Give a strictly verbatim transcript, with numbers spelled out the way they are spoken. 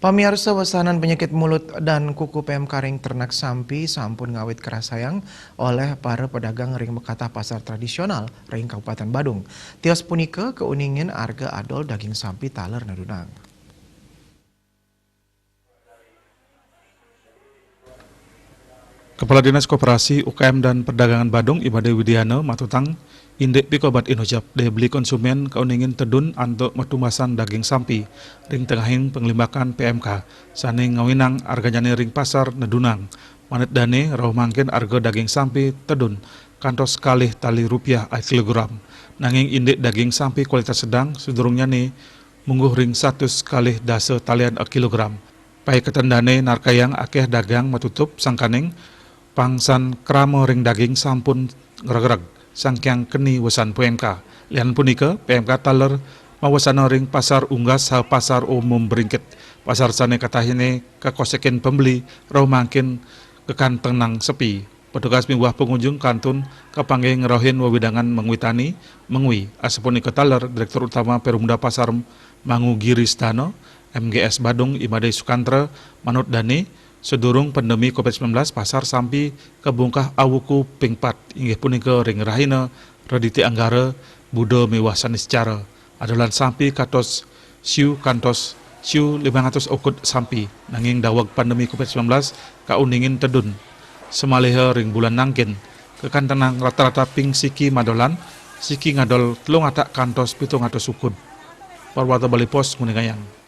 Pamiarsa, wesanan penyakit mulut dan kuku P M K ring ternak sampi sampun ngawit karasayang oleh para pedagang ring makatah pasar tradisional ring Kabupaten Badung. Tios punika kauningin arga adol daging sampi taler nedunang. Kepala Dinas Koperasi, U K M dan Perdagangan Badung, I Made Widiana, matutang indik pikobat inucap daya beli konsumen kauningin tedun antuk matumbasan daging sampi ring tengahing panglimbakan P M K sane ngawinang arganyane ring pasar nedunang. Manut dane, rauh mangkin arga daging sampi tedun kantos kalih tali rupiah a kilogram. Nanging indik daging sampi kualitas sedang sadurungnyane mungguh ring satus kalih dasa talian a kilogram. Paiketan dane narkayang akeh dagang matutup sangkaning pangsan krama ring daging sampun ngregreg sangkiang keni wesan P M K. Lian punika, P M K taler mawesana ring Pasar Unggas saha Pasar Umum Bringkit. Pasar sane katahine kakosekin pembeli rauh mangkin kakantenang sepi. Petugas miwah pengunjung kantun kapanggih ngrauhin wewidangan mangwitani mangwi. Asapunika taler, Direktur Utama Perumda Pasar Mangu Giri Sedana, M G S Badung, I Made Sukantra, manut dane, sadurung pandemi covid sembilan belas, pasar sampi kabungkah awuku ping pat, inggih punika ring rahina Rediti Anggara, Buda miwah Saniscara. Adolan sampi katos siu kantos siu limang atus ukud sampi, nanging daweg pandemi covid sembilan belas kauningin tedun. Samaliha ring bulan nangkin, kakantenang rata-rata ping siki madolan, siki ngadol telung atak kantos pitung atus ukud. Perwata Bali Post nguningayang.